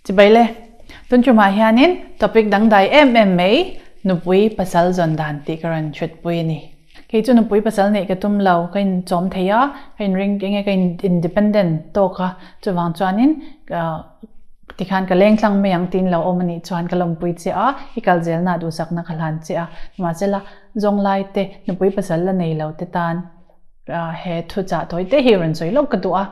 Chibai le, tun tumah hianin topic dangdai em em mai nupui pasal zawn dan tih ka rawn hretpui a ni. Kei chu nupui pasal neih ka tum lo, ka inchawm thei a, ka inring enge ka independent tawk a, chuvang chuanin tikhan ka leng tlang mai ang tiin lo awm a nih chuan ka lawmpui che a, i kal zelna duhsakna ka hlan che a, nimahsela zawnglai te nupui pasal la nei lo te tan He thuchah tawi te hi rawn sawi lawk ka duh a.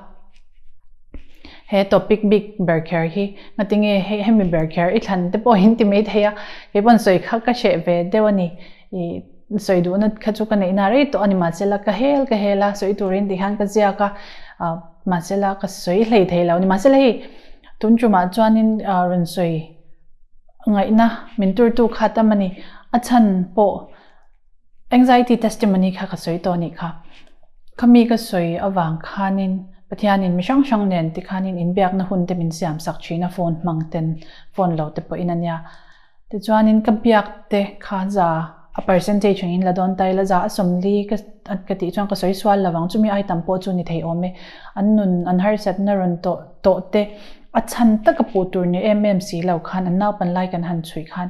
He topic bik ber kher hi ngatinge hei hemi ber kher i thlan te pawh in ti mai thei a. Kei pawn sawi kha ka hreh ve deuh a ni. I sawi duhna kha chu ka neihna rei tawh a ni mahsela ka hel ka hel a sawi turin tikhian ka ziak a. Mahsela ka sawi hlei thei lo a ni. Mahsela hei tun tumah chuanin rawn sawi ngaihna min turtu kha tam a ni. A chhan pawh Anxiety testimony kha ka sawi tawh anih kha. Khami ka sawi avang khanin Pathianin mi hrang hrang nen tikhanin inbiakna hun te min siam sak thin a phone hmang ten phone lo te pawhin ania. Tichuanin ka biak te kha za a percentage angin la dawn ta ila za a sawmli ka ka tih chuan ka sawi sual lovang chumi ai tam pawh chu ni thei awm e. An nun an harsatna rawn tawh tawh te a chhan taka puh tur ni em em si lo khan an naupan lai kan han chhuih khan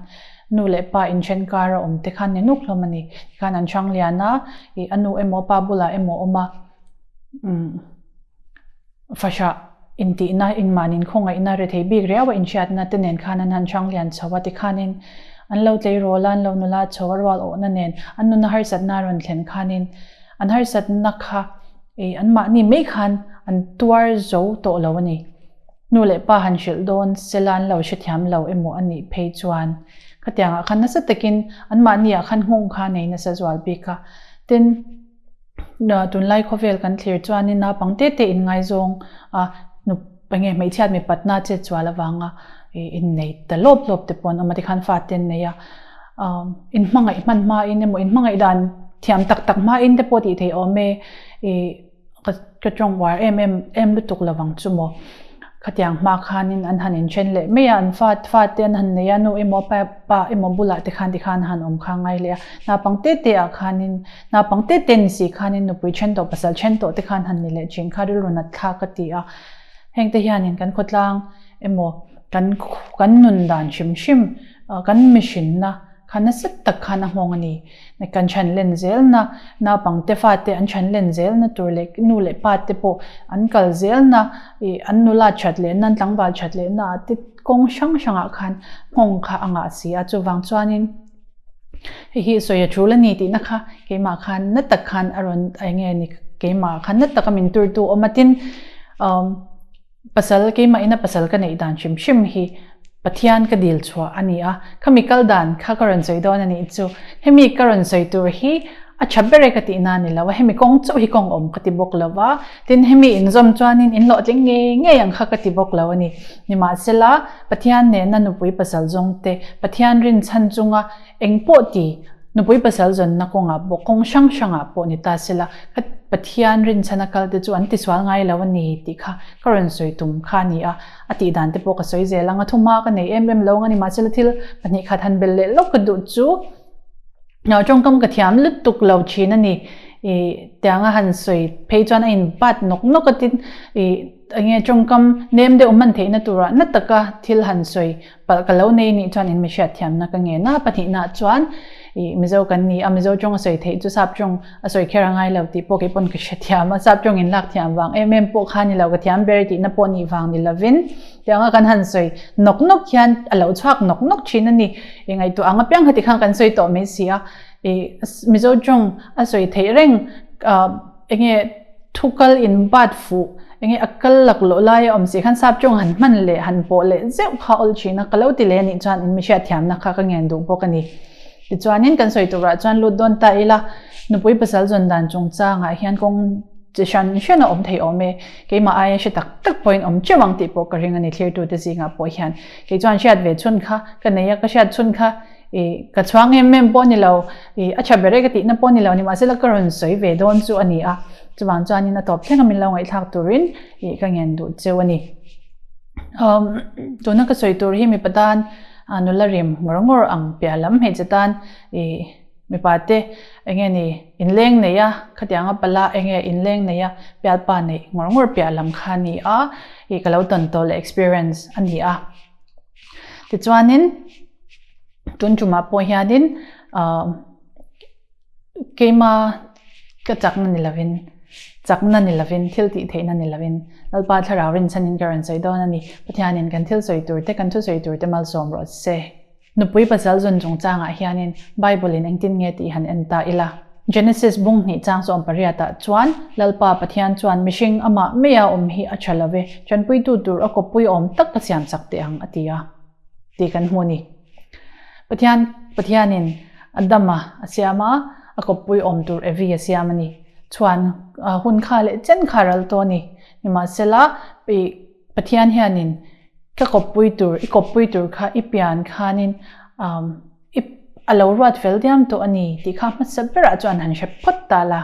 Nu leh pa inthen kar a awm te khan ni nuk hlawm a ni. Tikhan an hrang lian a, ih a nu emaw pa bulah emaw awm a, umm fahrah intihna, inman inkhawngaihna, rethei bik riau a inhriatna te nen khan an han hrang lian chho a, tikhanin an lo tleirawl a, an lo nula chho a, rual awhna nen an nuna harsatna a rawn thlen khanin an harsatna kha ih anmahni mai khan an tuar zo tawh lo a ni. Nu leh pa han hrilh dawn sela an lo hrethiam lo emaw a nih phei chuan khatiangah khan nasa takin anmahniah khan nghawng kha nei nasa zual bik a. Tin, tunlai khawvel kan thlir chuanin naupang te te inngaizawng a, nu enge hmeichhiat mipatna chet chual avanga innei ta lawp lawp te pawh an awm a, tikhan fate an nei a. Inhmangaih hman hmain emaw inhmangaih dan thiam tak tak hmain te pawh tih theih awm e. Ka ka tawng uar em em em lutuk lovang chu maw. Khatiang hma khanin an han inthen leh mai a, an fa fa te an han nei a, nu emaw pa pa emaw bulah te khan tikhan han awm kha ngai leh a. Naupang te te ah khanin naupang te te ni si khanin nupui then tawh pasal then tawh te khan han ni leh thin kha rilru nat thlak a ti a. Heng te hianin kan khawtlang emaw kan kan nun dan hrim hrim kan mihrinna Kha nasa tak khan a nghawng a ni. Kan chhan len zelna, naupangte fate an chhan len zelna tur leh nu leh pa te pawh an kal zelna, ih an nula that lehna, an tlangval that lehna ah te kawng hrang hrangah khan nghawng kha a ngah si a. Chuvang chuanin hei hi sawi a tul a ni tihna kha keimah khan na tak khan a rawn eng nge ni keimah khan na taka min turtu awm a. Tin, umm. Pasal, keimah ina pasal ka neih dan hrim hrim hi Pathian ka dil chhuah a ni a, khami kal dan kha ka rawn sawi dawn a nih chu. Hemi ka rawn sawi tur hi a tha ber e ka tih na a ni lo a, hemi kawng chauh hi kawng awm ka ti bawk lo va, tin hemi inzawm chuanin in hlawhtling ngei ngei ang kha ka ti bawk lo a ni. Nimahsela, Pathian nena nupui pasal zawngte, Pathian rinchhan chunga Eng pawh ti, nupui pasal zawnna kawngah pawh, kawng hrang hrangah pawh ni ta sela, ka Pathian rinchhana kal te chu an tisual ngai lo a ni tih kha ka rawn sawi tum kha a ni a, a tih dan te pawh ka sawi zel ang a, thuma ka nei em em lo ang a ni, mahsela thil pahnih khat han bel leh lawk ka duh chu tawngkam ka thiam lutuk lo thin a ni, ih tianga han sawi phei chuan a in bat nawk nawk a tin ih enge tawngkam nem deuh hman theihna turah na taka thil han sawi Palh ka lo nei nih chuan in mi hriatthiamna ka ngen a, pahnihna chuan ih Mizo kan ni a, Mizo tawng a sawi theih chu Sap tawng a sawi kher a ngai lo tih pawh kei pawn ka hrethiam a, Sap tawng in lak thiam vang em em pawh kha ni lo, ka thiam ber tihna pawh nih vang ni lovin tianga kan han sawi nawk nawk hian a lo chhuak nawk nawk thin a ni. Ih ngaihtuah ang apiang kha tikhan kan sawi tawh mai si a, ih Mizo tawng a sawi theih reng ah Enge thu kal in bat fuh, enge a kal laklawh lai a awm si khan sap tawng han hman leh han pawh leh zeuh kha awl thin a, ka lo ti leh anih chuan in mi hriatthiamna kha ka ngen duh bawk a ni. Tichuanin kan sawi turah chuan lut dawn ta ila, nupui pasal zawn dan chungchangah hian kawng chi hran hran a awm thei awm e, keimah aia hre tak tak pawhin awm teuh ang tih pawh ka ring a ni thlirtute zingah pawh hian. Kei chuan hriat ve chhun kha ka nei a, ka hriat chhun kha I ka chhuang em em pawh ni lo, i a tha ber e ka tihna pawh ni lo nimahsela ka rawn sawi ve dawn chu a ni a, chuvang chuanin a tawp thleng a min lo ngaihthlak turin i ka ngen duh cheu a ni. Um, tuna ka sawi tur hi mipa tan nula rim ngawr ngawr ang piah lam hmeichhe tan i mipa te enge ni inleng nei a, khatianga pala enge inleng nei a pialpa neih ngawr ngawr piah lam kha a ni a, i ka lo tawn tawh leh experience a ni a. Tichuanin tun tumah pawh hianin ahh keima ka chakna ni lovin chakna ni lovin thil tih theihna ni lovin Lalpa thlarau rinchhanin ka rawn sawi dawn a ni. Pathianin kan thil sawi tur te kan thusawi tur te malsawm rawh se. Nupui pasal zun chungchangah hianin Bible-in engtin nge tih han en ta ila. Genesis bung hnih chang 18 ah chuan Lalpa Pathian chuan mihring amah maia awm hi a tha love, tanpuitu tur a kawppui awm tak ka siam chak teh ang a ti a tih kan hmu a ni. Pathian Pathianin Adama a siam a, a kawppui awm tur Evi a siam a ni. Chhuan hun kha leh chen kha ral tawh a ni. Nimahsela, Pathian hianin Ka kawppui tur, i kawppui tur kha i pian khanin um i a lo ruat fel diam tawh a ni tih kha hmasa berah chuan han hre phawt ta la.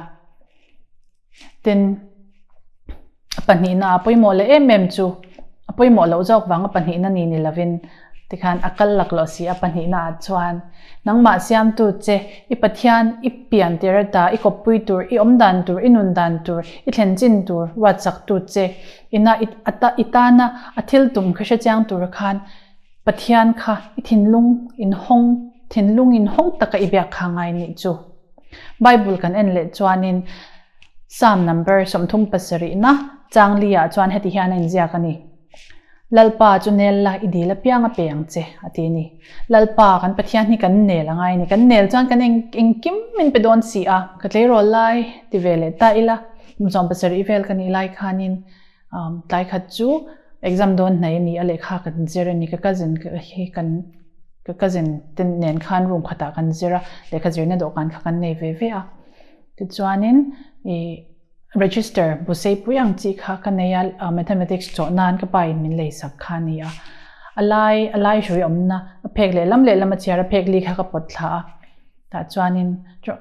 Tin, a pahnihna a pawimawh leh em em chu a pawimawh loh zawk vanga pahnihna ni ni lovin tikhan a kal laklawh si a pahnihna ah chuan nangmah siamtu che i Pathian i pian tir ata i kawppui tur, i awmdan tur, i nundan tur, i thlen chin tur ruatsaktu che Ina i ata i tana a thil tum kha hre chiang tur khan Pathian kha i thinlung inhawng thinlung inhawng taka i biak kha ngai nih chu. Bible kan en leh chuanin Psalm number 37 na chang li ah chuan heti hian a inziak a ni. Lalpa chu nel la i dil apiang a pe ang che a ti a ni. Lalpa kan Pathian hi kan nel a ngai a ni. Kan nel chuan kan eng engkim min pe dawn si a. Ka tleirawl lai ti ve leh ta ila. Kum 17 vel ka nih lai khanin tlai khat chu exam dawn hnai a ni a, lehkha kan zir a ni. Ka cousin hi kan ka cousin te nen khan room khatah kan zir a, lehkha zirna dawhkan kha kan nei ve ve a. Tichuanin ih register bu seipui ang chi kha ka nei a, mathematics chawh nan ka pa in min lei sak kha a ni a. A lai a lai hrui awmna a phek lehlam lehlam a chhiar a phek li kha ka pawt thla a. Tah chuanin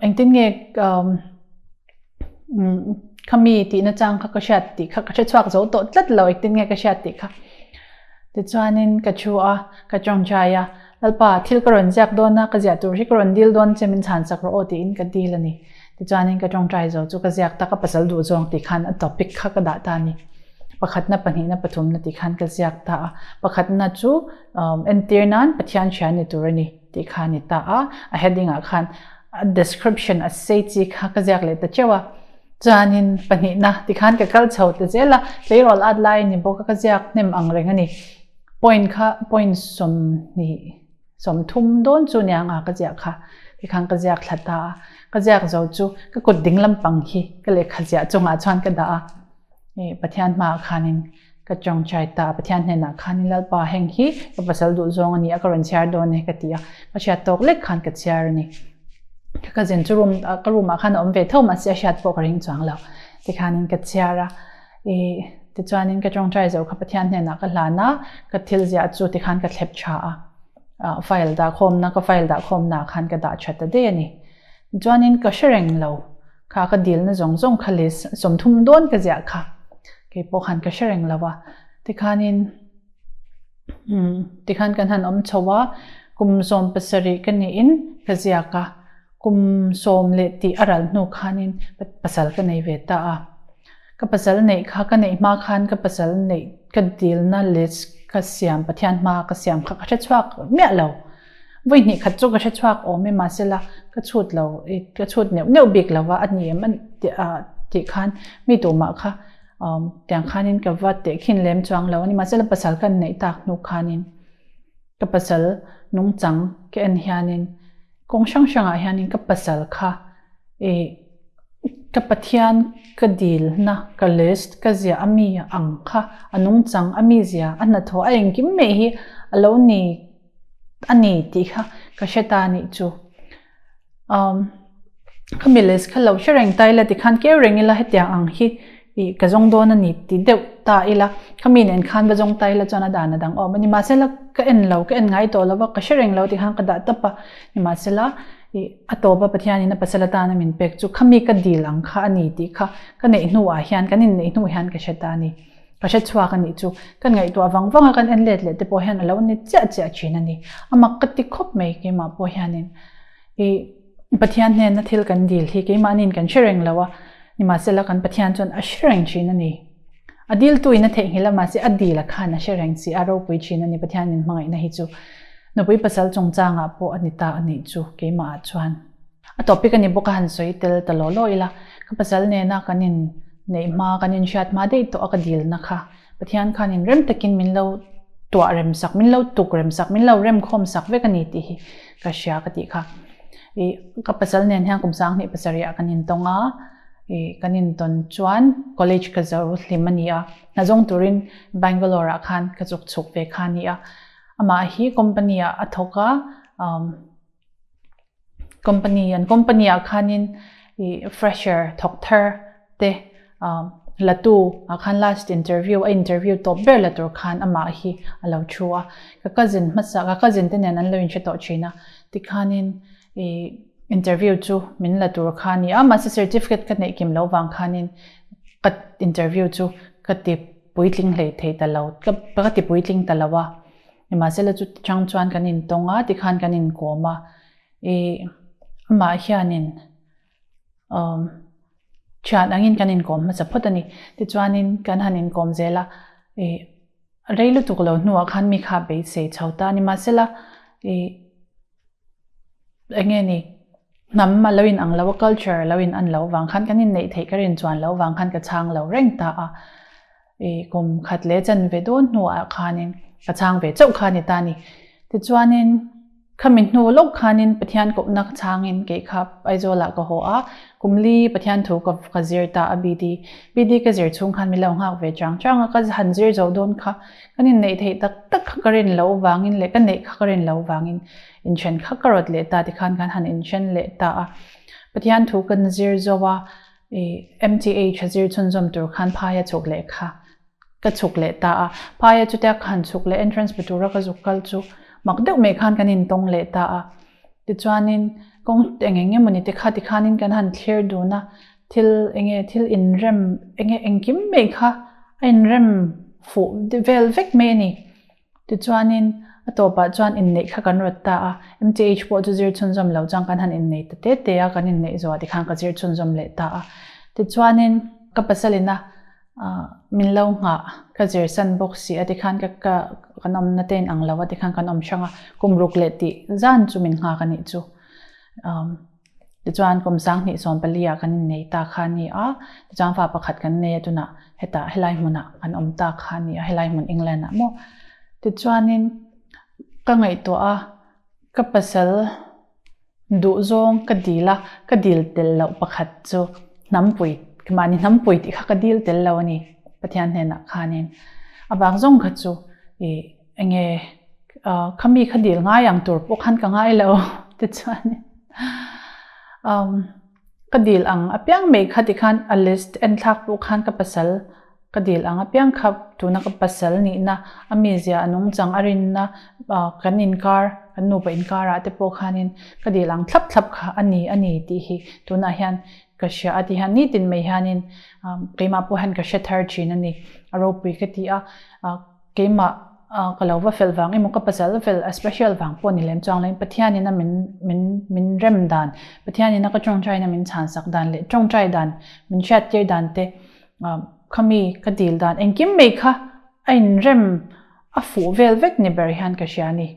engtin nge Khami tihna chang kha ka hriat tih kha ka hre chhuak zo tawh tlat lo engtin nge ka hriat tih kha. Tichuanin ka thu a, ka tawngtai a, Lalpa thil ka rawn ziak dawn a, ka ziah tur hi ka rawn dil dawn che min chhan sak rawh aw tiin ka dil a ni. Tichuanin ka tawngtai zo chu ka ziak ta, ka pasal duh zawng tih khan a topic kha ka dah ta a ni. Pakhatna, pahnihna, pathumna tih khan ka ziak ta a. Pakhatna chu entir nan Pathian hria ni tur a ni tih kha a ni ta a, a heading ah khan A description a sei chi kha ka ziak leh ta teuh a, chuanin pahnihna tikhan ka kal chho ta zel a, tleirawl at lai a ni bawk a, ka ziak hnem ang reng a ni. Point kha point 20 30 dawn chu nia anga ka ziah kha tikhan ka ziak thla ta a, ka ziak zo chu ka kut ding lampang hi ka lehkha ziah chungah chuan ka dah a. Ih Pathian hmaah khanin ka tawngtai ta a, Pathian hnenah khanin Lalpa heng hi ka pasal duh zawng a ni a, ka rawn chhiar dawn e ka ti a, ka hriat tawk lek khan ka chhiar a ni. Ka cousin chu room ka room ah khan a awm ve tho mahse a hriat pawh ka ring chuang lo. Tikhanin ka chhiar a, ih tichuanin ka tawngtai zo kha Pathian hnenah ka hlan a, ka thil ziah chu tikhan ka thlep tha a, ah file dah khawmna ka file dah khawmna ah khan ka dah tha ta daih a ni. Tichuanin ka hre reng lo. Kha ka dilna zawng zawng kha leh 30 dawn ka ziah kha kei pawh khan ka hre reng lo a, tikhanin umm tikhan kan han awm chho a, kum 17 ka niin ka ziak a, kum sawm leh tih a ral hnu khanin pasal ka nei ve ta a, ka pasal neih kha ka neih hma khan ka pasal neih ka dilna list ka siam Pathian hma ka siam kha ka hre chhuak miah lo. Vawi hnih khat chu ka hre chhuak awm e mahsela ka chhut lo i ka chhut neuh neuh bik lo va a ni em tih khan mi tumah kha tiang khanin ka va tehkhin lem chuang lo a ni mahsela pasal ka neih tak hnu khanin ka pasal nungchang ka en hianin kawng hrang hrangah hianin ka pasal kha i Ka Pathian ka dilna ka list ka ziah a mi ang kha a nungchang a mizia a hnathawh a engkim mai hi a lo ni a ni tih kha ka hre ta a nih chu. Umm ka mi list kha lo hre reng ta ila tikhan keu reng ila hetiang ang hi ih ka zawng dawn a ni ti deuh ta ila khami nen khan va zawng ta ila chuan a dan a dang awm a ni. Mahsela ka en lo ka en ngai tawh lo va ka hre reng lo tikhan ka dah tawp a nimahsela ih a tawp a Pathianin a pasal atana min pek chu khami ka dil ang kha a ni tih kha ka neih hnuah hian kan inneih hnu hian ka hre ta a ni. Ka hre chhuak a nih chu kan ngaihtuah vang vang a kan en let leh te pawh hian a lo ni chiah chiah thin a ni. A mak ka ti khawp mai keimah pawh hianin ih Pathian hnena thil kan dil hi keimahniin kan hre reng lo a, nimahsela kan Pathian chuan a hre reng thin a ni. A diltu in a theihnghilh a mahse a dil a khan a hre reng si a ropui thin a ni Pathian min hmangaihna hi chu nupui pasal chungchangah pawh a ni ta a nih chu keimah ah chuan. A topic a ni bawk a han sawi tel ta law law ila ka pasal nena kan in neih hma kan in hriat hma daih tawh a ka dilna kha Pathian khan in rem takin min lo tuah rem sak min lo tuk rem sak min lo rem khawm sak vek a ni tih hi ka hria ka tih kha. Ih ka pasal nen hian kum sanghnih pasarih ah kan intawng a. Ih kan intawn chuan college ka zo hlim a ni a, hna zawng turin Bangalore ah khan ka chuk chhuk ve kha a ni a. Amah hi company ah a thawk a, umm company an company ah khanin ih fresher thawk thar te umm la tu ah khan last interview a interview tawp ber la tur khan amah hi a lo thu a. Ka cousin hmasa ka cousin te nen an lo inhre tawh thin a, tikhanin ih interview chu min la tur kha a ni a, mahse certificate ka neih kim loh vang khanin ka interview chu ka ti puitling hlei thei ta lo, ka ti puitling ta lo a, nimahsela chu chang chuan kan intawng a, tikhan kan inkawm a, ih amah hianin umm thian angin kan inkawm hmasa phawt a ni, tichuanin kan han inkawm zel a, ih rei lutuk lo hnuah khan mi kha beisei chho ta a ni, mahsela ih. Eng nge ni? Hnam a lo in ang lo a, culture a lo in an loh vang khan kan inneih theih ka rin chuan loh vang khan ka chhang lo reng ta a. Ih kum khat leh chan ve dawn hnuah khanin ka chhang ve chauh kha a ni ta a ni. Tichuanin khami hnu lawk khanin Pathian kohna ka chhangin kei kha Aizawlah ka haw a, kum li Pathian thu ka ka zir ta a BD. BD ka zir chhung khan min lo nghak ve chang chang a, ka han zir zo dawn kha kan inneih theih tak tak kha ka rin loh vangin leh ka neih kha ka rin loh vangin Inthen kha ka rawt leh ta tikhan kan han inthen leh ta a. Pathian thu kan zir zo a, ih MTH a zir chhunzawm tur khan phaia chhuk leh kha ka chhuk leh ta a. Phaia chutia ka han chhuk leh entrance pe tura ka zuk kal chu mak deuh mai khan kan intawng leh ta a. Tichuanin kawng eng eng emawni te kha tikhanin kan han thlir dun a, thil eng nge thil inrem eng nge engkim mai kha a inrem fuh vel vek mai a ni. Tichuanin, a tawpah chuan inneih kha kan rawt ta a, MTH pawh chu zir chhunzawm lo chuan kan han innei ta te te a, kan inneih zawh tikhan ka zir chhunzawm leh ta a. Tichuanin, ka pasalina min lo nghah ka zir san bawk si a tikhan ka ka kan awmna te in ang lo a tikhan kan awm hrang a, kum ruk leh tih zan chu min nghak a nih chu. Tichuan kum sanghnih 14 ah kan innei ta kha a ni a, tichuan fa pakhat kan nei a tunah hetah helai hmunah kan awm ta kha a ni a, helai hmun England ah maw. Tichuanin ka ngaihtuah a, ka pasal duhzawng ka dil a, ka dil tel loh pakhat chu hnampui, mahni hnampui tih kha ka dil tel lo a ni Pathian hnenah khanin. A vang zawng kha chu ih Enge khami kha dil ngai ang tur pawh khan ka ngai lo tichuan ka dil ang apiang mai kha tikhan a list en thlak pawh khan ka pasal ka dil ang apiang kha tuna ka pasal nihna a mizia a nungchang a rinna kan inkar kan nupa inkar ah te pawh khanin ka dil ang thlap thlap kha a ni a ni tih hi tunah hian ka hria a ti hian nitin mai hianin keimah pawh hian ka hre thar thin a ni a ropui ka ti a. Keimah ka lo va fel vang emaw ka pasal fel a special vang pawh ni lem chuang loin Pathianin a min min min rem dan, Pathianin a ka tawngtaina min chhan sak dan leh tawngtai dan min hriat tir dan te khami ka dil dan engkim mai kha a inrem a fuh vel vek ni ber hian ka hria a ni.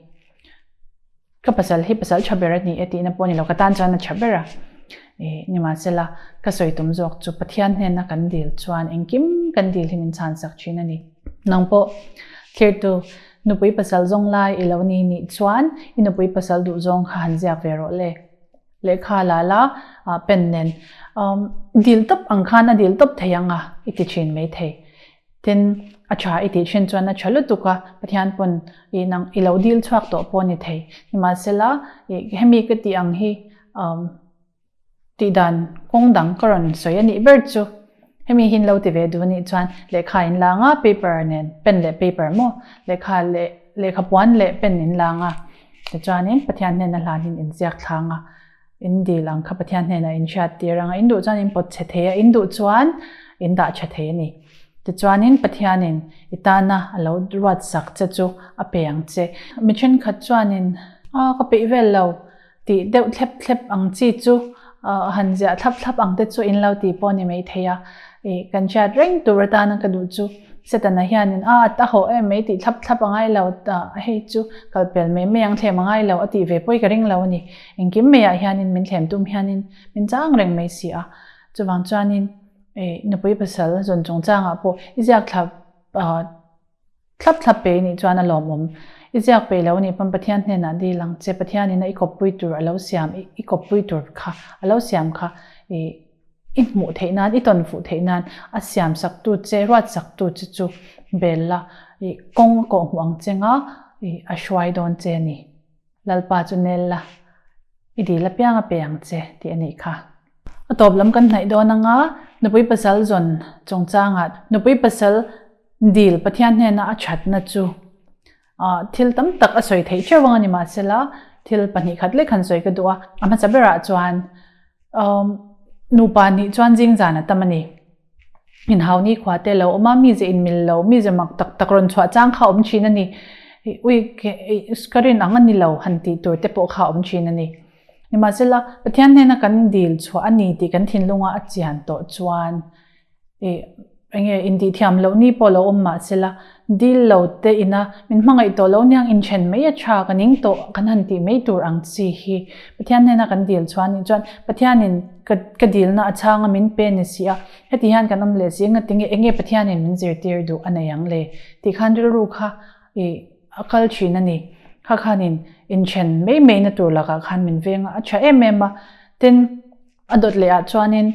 Ka pasal hi pasal tha ber a ni e tihna pawh a ni lo, ka tan chuan a tha ber a. Ih, nimahsela, ka sawi tum zawk chu Pathian hnena kan dil chuan engkim kan dil hi min chhansak thin a ni. Nang pawh thlirtu nupui pasal zawng lai i lo ni nih chuan i nupui pasal duh zawng kha han ziak ve rawh le. Lehkha la la, pen nen dil tawp ang khan a dil tawp thei ang a, i ti thin maithei. Tin, a tha i tih thin chuan a tha lutuk a, Pathian pawn i nang i lo dil chhuak tawh pawh a ni thei. Nimahsela, i hemi ka tih ang hi umm tih dan kawng dang ka rawn sawi a nih ber chu. Hemi hi in lo ti ve duh a nih chuan lehkha in la ang a, paper nen, pen leh paper maw, lehkha leh lehkha puan leh pen in la ang a, tichuanin Pathian hnena hlanin in ziak thlang a. In dil ang kha Pathian hnenah in hriat tir ang a, in duh chuan in pawt chhe thei a, in duh chuan in dah tha thei a ni. Tichuanin Pathianin i tana a lo ruat sak che chu a pe ang che. Mi thenkhat chuanin, A, ka peih vel lo tih deuh thlep thlep ang chi chu han ziah thlap thlap ang te chu in lo ti pawh a ni mai thei a. Ih, kan hriat reng tur atana ka duh chu Setana hianin a a hawh em mai tih thlap thlap a ngai lo, hei chu kal pel mai mai ang thlem a ngai lo a tih ve pawi ka ring lo a ni. Engkim maiah hianin min thlem tum hianin min chang reng mai si a. Chuvang chuanin ih nupui pasal zawn chungchangah pawh i ziak thlap Thlap thlap peih nih chuan a lawmawm. I ziak peih lo nih pawn Pathian hnenah dil ang che. Pathianin a i kawppui tur a lo siam, i kawppui tur kha a lo siam kha i i hmuh theih nan, i tawn fuh theih nan a siam sak tu che, ruat sak tu che chu bel la, i kawng a kawh hmuh ang che nga i a hruai dawn che a ni. Lalpa chu nel la, i dil apiang a pe ang che tih a nih kha. A tawp lam kan hnaih dawn anga nupui pasal zawn chungchangah nupui pasal Dil Pathian hnena a thatna chu thil tam tak a sawi theih theuh ang a ni mahsela thil pahnih khat lek han sawi ka duh a. A hmasa berah chuan nupa nih chuan zing zan a tam a ni. Inhau nikhua te lo awm a, mize inmil lo, mize mak tak tak rawn chhuah chang kha a awm thin a ni. Ui ka rin ang a ni lo han tih tur te pawh kha a awm thin a ni. Nimahsela Pathian hnena kan dil chhuah a ni tih kan thinlunga a chian tawh chuan Ih, enge intihthiam loh ni pawh lo awm mah sela, dil lo te ina min hmangaih tawh lo niang inthen mai a tha ka ning tawh kan han tih mai tur ang chi hi Pathian hnena kan dil chuan nih chuan Pathianin ka ka dilna a chhanga min pe ni si a, heti hian kan awm leh si engatinge enge Pathianin min zirtir duh a nei ang le tih khan rilru kha ih a kal thin a ni. Kha khanin inthen mai mai na tur lakah khan min veng a, a tha em em a, tin, A dawt leh ah chuanin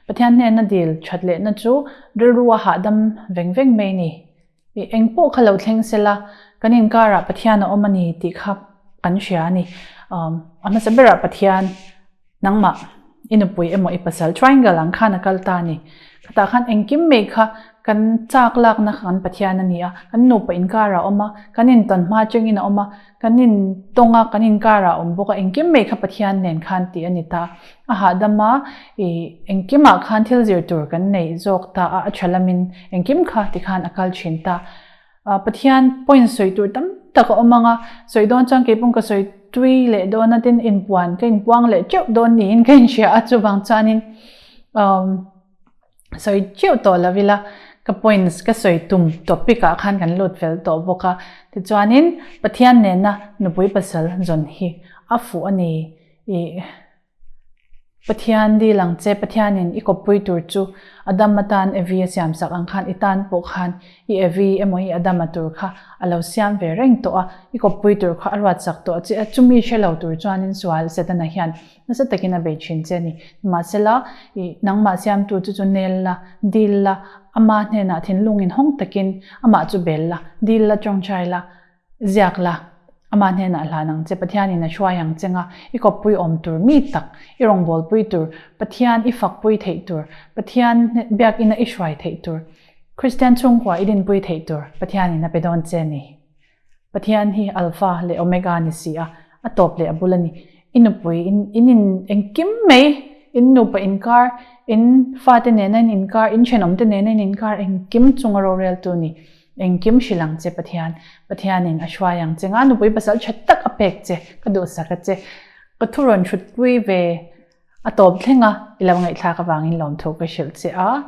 Pathian hnena dil that lehna chu rilru a hahdam veng veng mai ni. I eng pawh kha lo thleng sela, kan inkarah Pathian a awm a ni tih kha kan hria a ni. A hmasa berah Pathian nangmah i nupui emaw i pasal triangle ang khan a kal ta a ni. Khatah khan engkim mai kha kan chak lakna kha kan Pathian a ni a, kan nupa inkarah a awm a, kan intawn hma chengin a awm a, Kan in tawng a, kan inkar ah awm bawk a, engkim mai kha Pathian nen khan tih a ni ta. A hahdam a, ih engkimah khan thil zir tur kan neih zawk ta a, a tha lamin engkim kha tikhan a kal thin ta. Pathian point sawi tur tam tak a awm ang a, sawi dawn chuan keipawm ka sawi tui leh dawn a, tin inpuan ka inpuang leh teuh dawn niin ka inhria a, chuvang chuanin umm. Sawi chiau tawh lo ila, ka points ka sawi tum topic ah khan kan lut fel tawh bawk a. Tichuanin Pathian nena nupui pasal zawn hi a fuh a ni. Ih Pathian dil ang che, Pathianin i kawppui tur chu Adam atan Evi a siam sak ang khan i tan pawh khan i Evi emaw i Adama tur kha a lo siam ve reng tawh a, i kawppui tur kha a ruat sak tawh che a, chumi hre lo tur chuanin sual Setana hian Nasa takin a bei thin che a ni. Nimahsela, i nangmah siamtu chu chu nel la, dil la, ama hnenah thinlungin hawng takin amah chu bel la, dil la, tawngtai la, ziak la, ama hnenah hlan ang che, Pathianin a hruai ang che nga, i kawppui awm tur mi tak, i rawngbawlpui tur, Pathian i fakpui theih tur, Pathian biakina i hruai theih tur, Kristian chhungkua i dinpui theih tur Pathianin a pe dawn che a ni. Pathian hi Alpha leh Omega ni si a, a tawp leh a bul a ni. I nupui in in in engkim mai, in nupa inkar, in fate nena in inkar, in thenawmte nena in inkar engkim chunga roreltu ni. Engkim hrilh ang che Pathian. Pathianin a hruai ang che nga nupui pasal tha tak a pek che, ka duhsak a che. Ka thu rawn hrutpui ve a tawp thleng a, i lo ngaihthlak avangin lawmthu ka hrilh che a.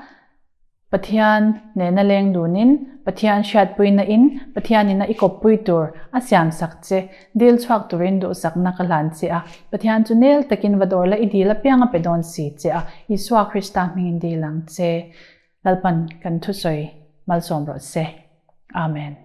Pathian nena leng dunin, Pathian hriatpuina in, Pathianina i kawppui tur a siamsak che, dil chhuak turin duhsakna ka hlan che a, Pathian chu nel takin va dawr la i dil apiang a pe dawn si che a, Isua Krista hmingin dil ang che. Lalpan kan thusawi malsawm rawh se. Amen.